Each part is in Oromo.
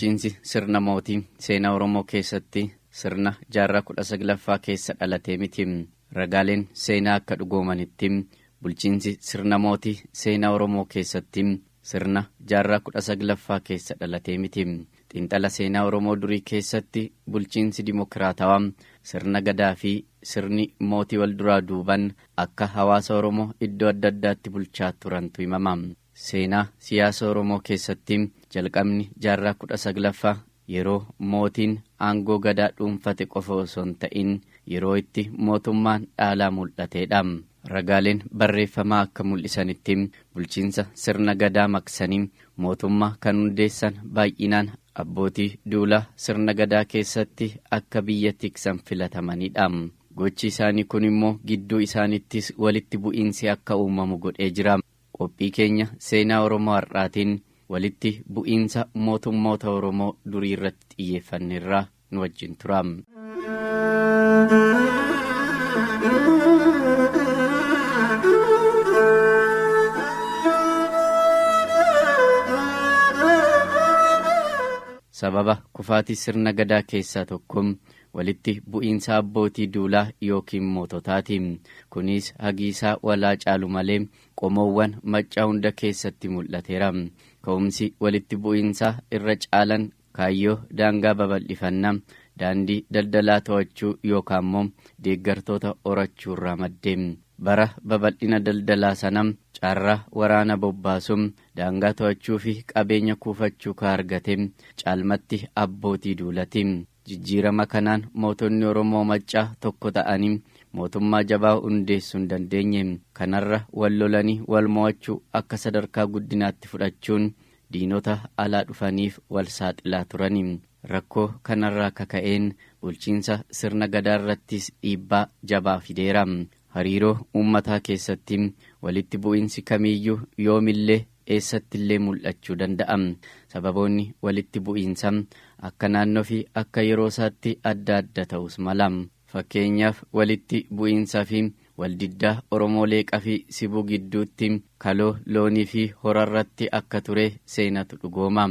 Bulchiinsi sirna mootii seenaa Oromoo keessatti sirna jaarraa 19ffaa keessa dhalatee miti. Ragaaleen seenaa akka dhugoomanitti bulchiinsi sirna mootii seenaa Oromoo keessatti sirna jaarraa 19ffaa keessa dhalatee miti. Xiinxala seenaa Oromoo durii keessatti bulchiinsi dimokiraatawaa sirna Gadaa fi sirni mootii walduraa duuban akka hawaasa Oromoo iddoo adda addaatti bulchaa turantu himama. Seenaa siyaasa Oromoo keessatti jalqabni jaarraa 19ffaa yeroo mootiin aangoo Gadaa dhuunfate qofa osoo hin ta'in yeroo itti mootummaan dhaalaa mul'ateedha. Ragaaleen barreeffamaa akka mul'isanitti bulchiinsa sirna Gadaa maqsanii mootummaa kan hundeessan baay'inaan abbootii duulaa sirna Gadaa keessatti akka biyya tiksan filatamanidha. Gochi isaanii kun immoo gidduu isaaniittis walitti bu'iinsi akka uumamu godhee jira. Qophii keenya seenaa Oromoo har'aatiin walitti bu'iinsa mootummoota Oromoo durii irratti xiyyeeffanneerra, nu wajjin tura. Sababa kufaatii sirna Gadaa keessaa tokko walitti bu'iinsa abbootii duulaa yookiin moototaati. Kunis hagiisaa walaa caalu malee qomoowwan Maccaa hunda keessatti mul'ateera. Ka'umsi walitti bu'iinsaa irra caalan kaayyoo daangaa babal'ifannaa, daandii daldalaa to'achuu yookaan immoo deeggartoota horachuurraa madde. Bara babal'ina daldalaa sana carraa waraana bobbaasuu, daangaa to'achuu fi qabeenya kuufachuu ka argate caalmatti abbootii duulati. Jijjiirama kanaan mootonni Oromoo Maccaa tokko ta'anii mootummaa jabaa hundeessuu hin dandeenye. Kanarra wal lolanii wal mo'achuu akka sadarkaa guddinaatti fudhachuun diinota alaa dhufaniif wal saaxilaa turani. Rakkoo kanarraa kaka'een bulchiinsa sirna Gadaa irrattis dhiibbaa jabaa fideera. Hariiroo uummataa keessatti walitti bu'iinsi kamiiyyuu yoomillee eessattillee mul'achuu danda'a. Sababoonni walitti bu'iinsa akka naannoo fi akka yeroosaatti adda adda ta'uus mala. Fakkeenyaaf walitti bu'iinsa fi waldiddaa Oromoo Leeqaa fi Sibuu gidduutti kaloo loonii fi horarratti akka ture seenatu dhugooma.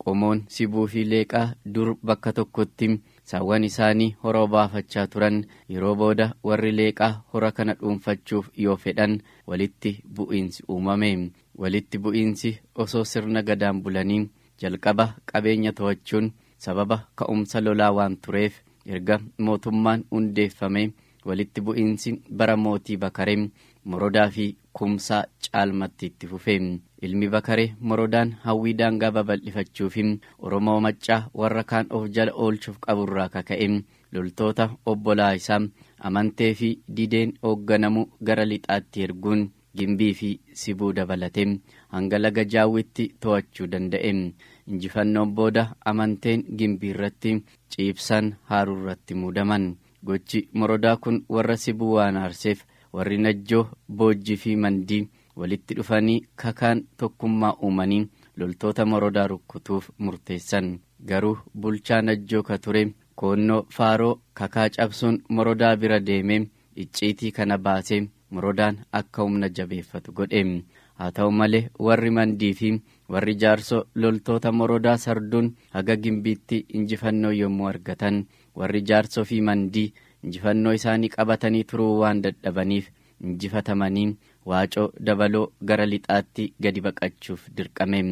Qomoon Sibuu fi Leeqaa dur bakka tokkotti saawwan isaanii hora obaafachaa turan, yeroo booda warri Leeqaa hora kana dhuunfachuuf yoo fedhan walitti bu'iinsi uumame. Walitti bu'iinsi osoo sirna Gadaan bulanii jalqaba qabeenya to'achuun sababa ka'umsa lolaa waan tureef, erga mootummaan hundeeffamee walitti bu'iinsi bara mootii Bakaree Morodaa fi Kumsaa caalmatti itti fufe. Ilmi Bakaree Morodaan hawwii daangaa babal'ifachuu fi Oromoo Maccaa warra kaan of jala oolchuuf qaburraa kaka'e loltoota obbolaa isaa Amantee fi Dideen hoogganamu gara lixaatti erguun Gimbii fi Sibuu dabalatee hanga laga Jaawwiitti to'achuu danda'e. Injifannoon booda Amanteen Gimbiirratti, Ciibsaan Haaruurratti muudaman. Gochi Morodaa kun warra Sibuu waan aarseef warri Najjoo, Boojjii fi Mandii walitti dhufanii kakaan tokkummaa uumanii loltoota Morodaa rukkutuuf murteessan. Garuu bulchaa Najjoo ka ture Koonnoo Faaroo kakaa cabsuun Morodaa bira deemee icciitii kana baasee Morodaan akka humna jabeeffatu godhe. Haa ta'u malee warri Mandii fi warri Jaarsoo loltoota Morodaa sarduun haga Gimbiitti injifannoo yommuu argatan, warri Jaarsoo fi Mandii injifannoo isaanii qabatanii turuu waan dadhabaniif injifatamanii Waacoo Dabaloo gara lixaatti gadi baqachuuf dirqame.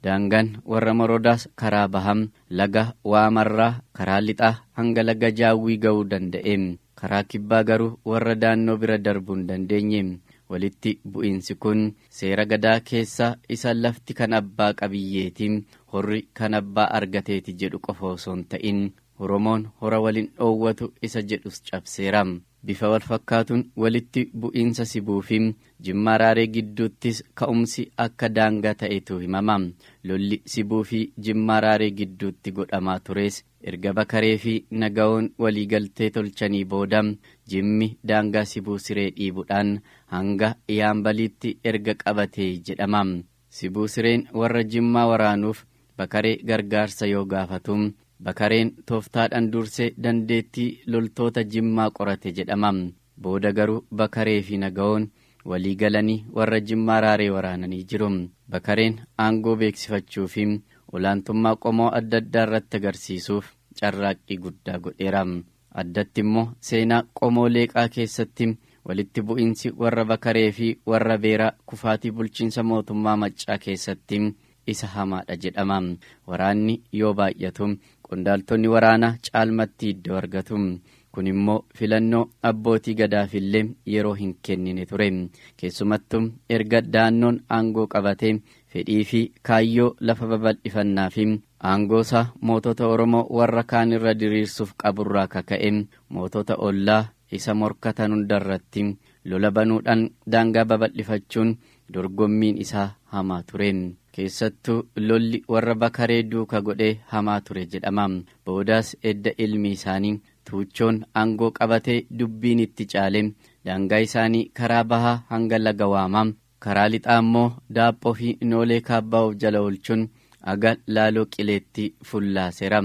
Daangaan warra Morodaas karaa baha laga Waamarraa karaa lixaa hanga laga Jaawwii ga'uu danda'e. Karaa kibbaa garuu warra Daannoo bira darbuu hin dandeenye. Walitti bu'iinsi kun seera Gadaa keessaa isa lafti kan abbaa qabiyyeeti, horri kan abbaa argateeti jedhu qofa osoo hin ta'in Oromoon hora wal hin dhoowwatu isa jedhus cabseera. Bifa walfakkaatuun walitti bu'iinsa Sibuufi Jimmaa Raaree gidduuttis ka'umsi akka daangaa ta'etu himama. Lolli Sibuufi Jimmaa Raaree gidduutti godhamaa tures erga Bakareefi Nagawoon waliigaltee tolchanii booda Jimmi daangaa Sibuu Siree dhiibudhaan hanga Yaambaliitti erga qabatee jedhama. Sibuu Sireen warra Jimmaa waraanuuf Bakaree gargaarsa yoo gaafatu, Bakareen tooftaadhaan dursee dandeettii loltoota Jimmaa qorate jedhama. Booda garuu Bakaree fi Naga'oon walii galanii warra Jimmaa raaree waraananii jiru. Bakareen aangoo beeksifachuu fi olaantummaa qomoo adda addaa irratti agarsiisuuf carraaqqii guddaa godheera. Addatti immoo seenaa qomoo leeqaa keessatti walitti bu'iinsi warra Bakaree fi warra Beeraa kufaatii bulchiinsa mootummaa Maccaa keessatti isa hamaadha jedhama. Waraanni yoo baay'atu qondaaltonni waraanaa caalmatti iddoo argatu. Kun immoo filannoo abbootii gadaafillee yeroo hin kennine ture. Keessumattuu erga daannoon aangoo qabatee fedhii fi kaayyoo lafa babal'ifannaa fi aangoosaa mootota Oromoo warra kaan irra diriirsuuf qaburraa kaka'e mootota ollaa isa morkatan hundarratti lola banuudhaan daangaa babal'ifachuun dorgommiin isaa hamaa ture. Keessattuu lolli warra Bakaree duuka godhee hamaa ture jedhama. Boodaas edda ilmi isaanii Tuuchoon aangoo qabatee dubbiin itti caale daangaa isaanii karaa bahaa hanga laga Waamaa, karaa lixaa immoo Daaphoo fi Noolee Kaabbaa of jala oolchuun aga Laaloo Qileetti fullaaseera.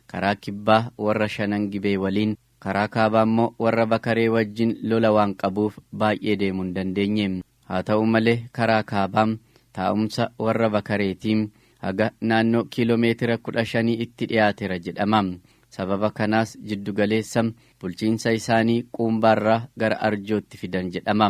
Karaa kibbaa warra Shanan Gibee waliin, karaa kaabaa immoo warra Bakaree wajjin lola waan qabuuf baay'ee deemuu hin dandeenye. Haa ta'u malee karaa kaabaa taa'umsa warra Bakareetii haga naannoo kiiloomeetira 15 itti dhiyaateera jedhama. Sababa kanaas jiddugaleessa bulchiinsa isaanii Quumbaarraa gara Arjootti fidan jedhama.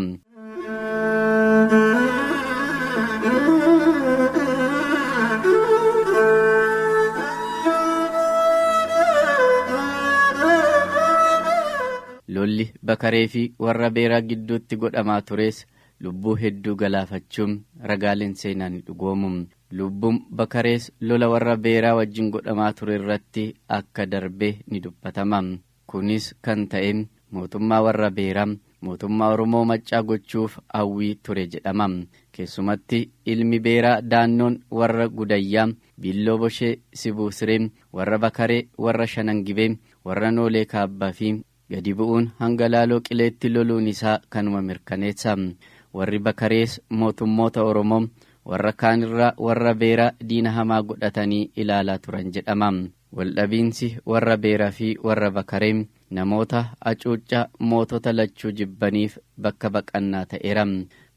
Lolli Bakaree fi warra Beeraa gidduutti godhamaa tures lubbuu hedduu galaafachuun ragaaleen seenaa ni dhugoomu. Lubbuun Bakarees lola warra Beeraa wajjin godhamaa ture irratti akka darbe ni dubbatama. Kunis kan ta'e mootummaa warra Beeraa mootummaa Oromoo Maccaa gochuuf hawwii ture jedhama. Keessumatti ilmi Beeraa Daannoon warra Gudayyaa, Billoo Boshee, Sibuu Siree, warra Bakaree, warra Shanan Gibee, warra Noolee Kaabbaa fi gadi bu'uun hanga Laaloo Qileetti loluun isaa kanuma mirkaneessa. Warri Bakarees mootummoota Oromoo warra kaanirraa warra Beeraa diina hamaa godhatanii ilaalaa turan jedhama. Waldhabiinsi warra Beeraa fi warra Bakaree namoota hacuuccaa mootota lachuu jibbaniif bakka baqannaa ta'eera.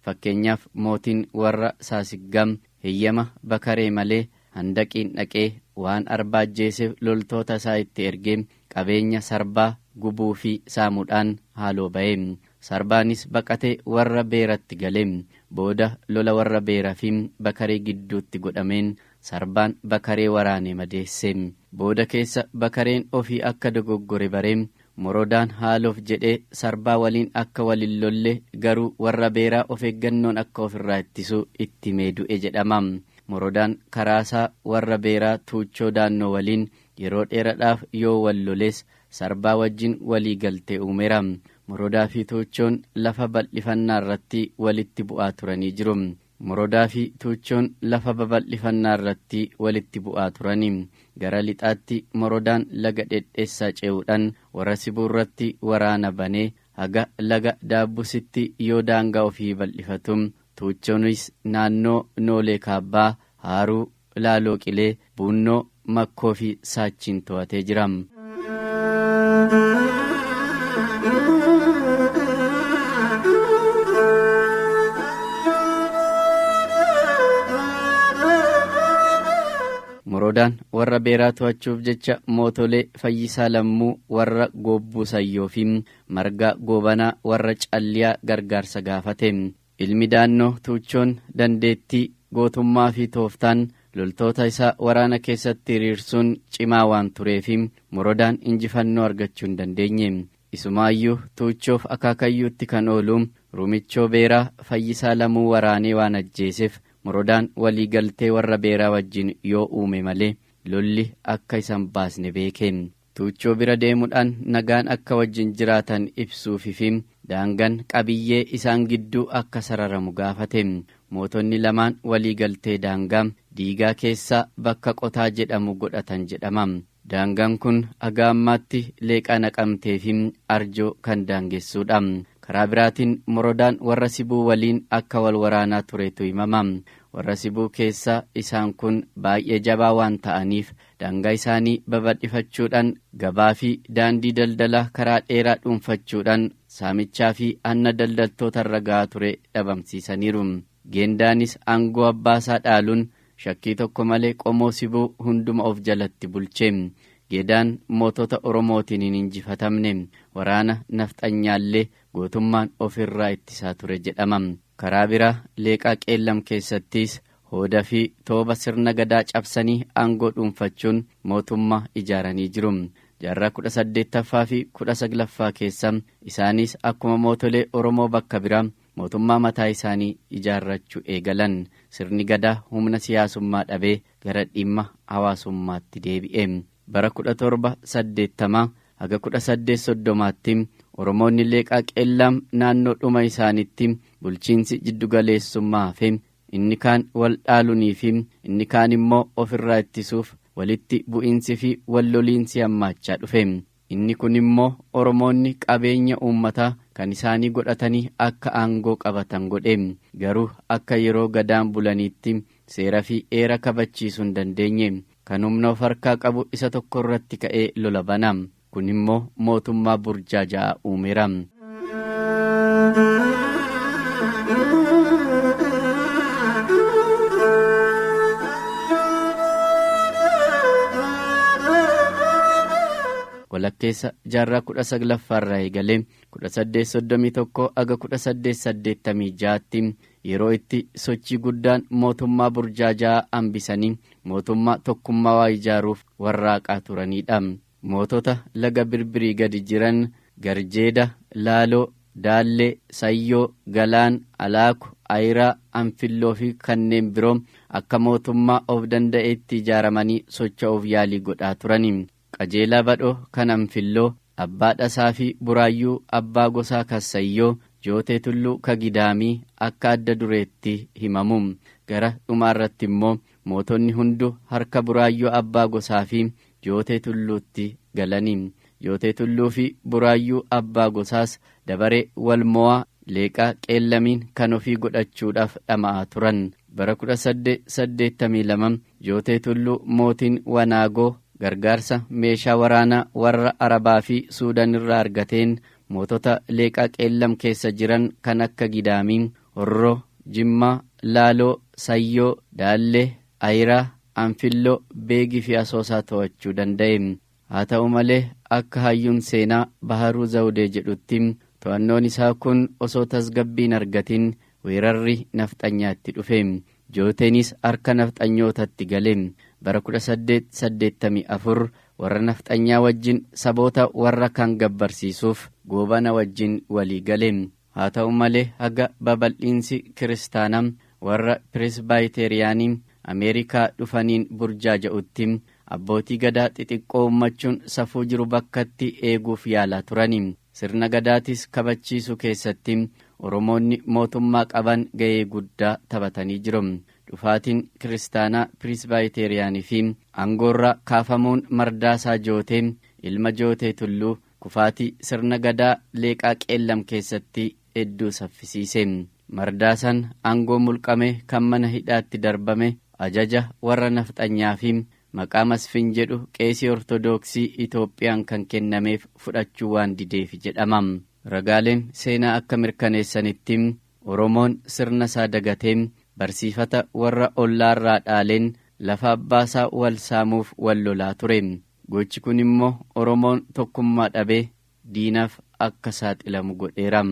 Fakkeenyaaf mootiin warra Saasiggaa heyyama Bakaree malee handaqiin dhaqee waan arba ajjeeseef loltoota isaa itti ergee qabeenya sarbaa gubuu fi saamuudhaan haaloo ba'e. Sarbaanis baqatee warra Beeratti gale. Booda lola warra Beeraa fi Bakaree gidduutti godhameen Sarbaan Bakaree waraane madeesse. Booda keessa Bakareen ofii akka dogoggore baree Morodaan haaloof jedhee Sarbaa waliin akka wal hin lolle garuu warra Beeraa of eeggannoon akka ofirraa ittisu itti himee du'e jedhama. Morodaan karaasaa warra Beeraa Tuuchoo Daannoo waliin yeroo dheeradhaaf yoo wal loles Sarbaa wajjin walii galtee uumeera. Morodaa fi Tuuchoon lafa bal'ifannaa irratti walitti bu'aa turanii jiru. Morodaa fi Tuuchoon lafa babal'ifannaa irratti walitti bu'aa turani. Gara lixaatti Morodaan laga Dhedheessaa ce'uudhaan warra Sibuu irratti waraana banee haga laga Daabbusitti yoo daangaa ofii bal'ifatu, Tuuchoonis naannoo Noolee Kaabbaa, Haaruu, Laaloo Qilee, Buunnoo, Makkoo fi Saachiin to'atee jira. Moroodaan warra Beeraa to'achuuf jecha mootolee Fayyisaa Lammuu warra Goobbuu Sayyoo fi Margaa Goobanaa warra Calliyaa gargaarsa gaafate. Ilmi Daannoo Tuuchoon dandeettii, gootummaa fi tooftaan loltoota isaa waraana keessatti hiriirsuun cimaa waan tureef Morodaan injifannoo argachuu hin dandeenye. Isumaayyuu Tuuchoof akaakayyuutti kan oolu Rumichoo Beeraa Fayyisaa Lamuu waraanee waan ajjeeseef Morodaan walii galtee warra Beeraa wajjin yoo uume malee lolli akka isa hin baasne beeke. Tuuchoo bira deemuudhaan nagaan akka wajjin jiraatan ibsuufifi daangan qabiyyee isaan gidduu akka sararamu gaafate. Mootonni lamaan walii galtee daangaa Diigaa keessaa bakka Qotaa jedhamu godhatan jedhama. Daangaan kun haga ammaatti Leeqaa Naqamteefi Arjoo kan daangessuudha. Karaa biraatiin Morodaan warra Sibuu waliin akka wal waraanaa turetu himama. Warra Sibuu keessaa isaan kun baay'ee jabaa waan ta'aniif. Daangaa isaanii babal'ifachuudhaan, gabaa fi daandii daldalaa karaa dheeraa dhuunfachuudhaan saamichaa fi hanna daldaltoota irra gahaa ture dhabamsiisaniiru. Geendaanis aangoo abbaasaa dhaaluun shakkii tokko malee qomoo Sibuu hunduma of jalatti bulche. Geedaan mootota Oromootiin hin injifatamne. Waraana nafxanyaallee gootummaan ofirraa ittisaa ture jedhama. Karaa biraa Leeqaa Qeellam keessattis hooda fi tooba sirna Gadaa cabsanii aangoo dhuunfachuun mootummaa ijaaranii jiru. Jaarraa 18ffaa fi 19ffaa keessa isaanis akkuma mootolee Oromoo bakka biraa mootummaa mataa isaanii ijaarrachuu eegalan. Sirni Gadaa humna siyaasummaa dhabee gara dhimma hawaasummaatti deebi'e. Bara 1780 haga 1830tti Oromoonni Leeqaa Qeellaam naannoo dhuma isaaniitti bulchiinsi jiddugaleessummaa hafe, inni kaan wal dhaalunii fi inni kaan immoo ofirraa ittisuuf walitti bu'iinsi fi wal loliinsi hammaachaa dhufe. Inni kun immoo Oromoonni qabeenya uummataa kan isaanii godhatanii akka aangoo qabatan godhe. Garuu akka yeroo Gadaan bulaniitti seera fi heera kabachiisuu hin dandeenye. Kan humna of harkaa qabu isa tokko irratti ka'ee lola bana. Kun immoo mootummaa burjaaja'aa uumeera. Walakkeessa jaarraa 19ffaa irraa eegalee 1831 aga 1886tti yeroo itti sochii guddaan mootummaa burjaaja'aa hambisanii mootummaa tokkummaawaa ijaaruuf warraaqaa turanidha. Mootota laga Birbirii gadi jiran Garjeeda, Laaloo, Daallee, Sayyoo, Galaan, Alaaku, Ayiraa, Anfilloo fi kanneen biroo akka mootummaa of danda'eetti ijaaramanii socho'uuf yaalii godhaa turani. Qajeelaa Badhoo kan Anfilloo, Abbaa Dhasaa fi Buraayyuu Abbaa Gosaa Kassayyoo, Jootee Tulluu ka Gidaamii akka adda dureetti himamu. Gara dhumaarratti immoo mootonni hundu harka Buraayyuu Abbaa Gosaa fi Jootee Tulluutti galani. Jootee Tulluu fi Buraayyuu Abbaa Gosaas dabaree wal mo'aa Leeqaa Qeellamiin kan ofii godhachuudhaaf dhama'aa turan. Bara 1882 Jootee Tulluu mootiin Wanaagoo gargaarsa meeshaa waraanaa warra Arabaa fi Suudaan irraa argateen mootota Leeqaa Qeellam keessa jiran kan akka Gidaamii, Horroo, Jimmaa, Laaloo, Sayyoo, Daallee, Ayiraa, Anfilloo, Beegii fi Asoosaa to'achuu danda'e. Haa ta'u malee akka hayyuun seenaa Baharuu Zawudee jedhutti to'annoon isaa kun osoo tasgabbiin argatin weerarri nafxanyaatti dhufe. Jooteenis harka nafxanyootatti gale. Bara 1884 warra nafxanyaa wajjin saboota warra kaan gabbarsiisuuf Goobana wajjin walii gale. Haa ta'u malee haga babal'iinsi kiristaanaa warra Pireesbaayiteeriyaanii Ameerikaa dhufaniin burjaaja'utti abbootii Gadaa xixiqqoo uummachuun safuu jiru bakkatti eeguuf yaalaa turani. Sirna Gadaatis kabachiisuu keessatti Oromoonni mootummaa qaban ga'ee guddaa taphatanii jiru. Dhufaatiin kiristaanaa Pireesbaayiteeriyaanii fi aangoorraa kaafamuun Mardaasaa Jootee ilma Jootee Tulluu kufaatii sirna Gadaa Leeqaa Qeellam keessatti hedduu saffisiise. Mardaasaan aangoo mulqame kan mana hidhaatti darbame ajaja warra nafxanyaa fi maqaa Masfin jedhu qeesii Ortoodooksii Itoophiyaan kan kennameef fudhachuu waan dideef jedhama. Ragaaleen seenaa akka mirkaneessanitti Oromoon sirna isaa dagatee barsiifata warra ollaarraa dhaaleen lafa abbaasaa wal saamuuf wal lolaa ture. Gochi kun immoo Oromoon tokkummaa dhabee diinaaf akka saaxilamu godheera.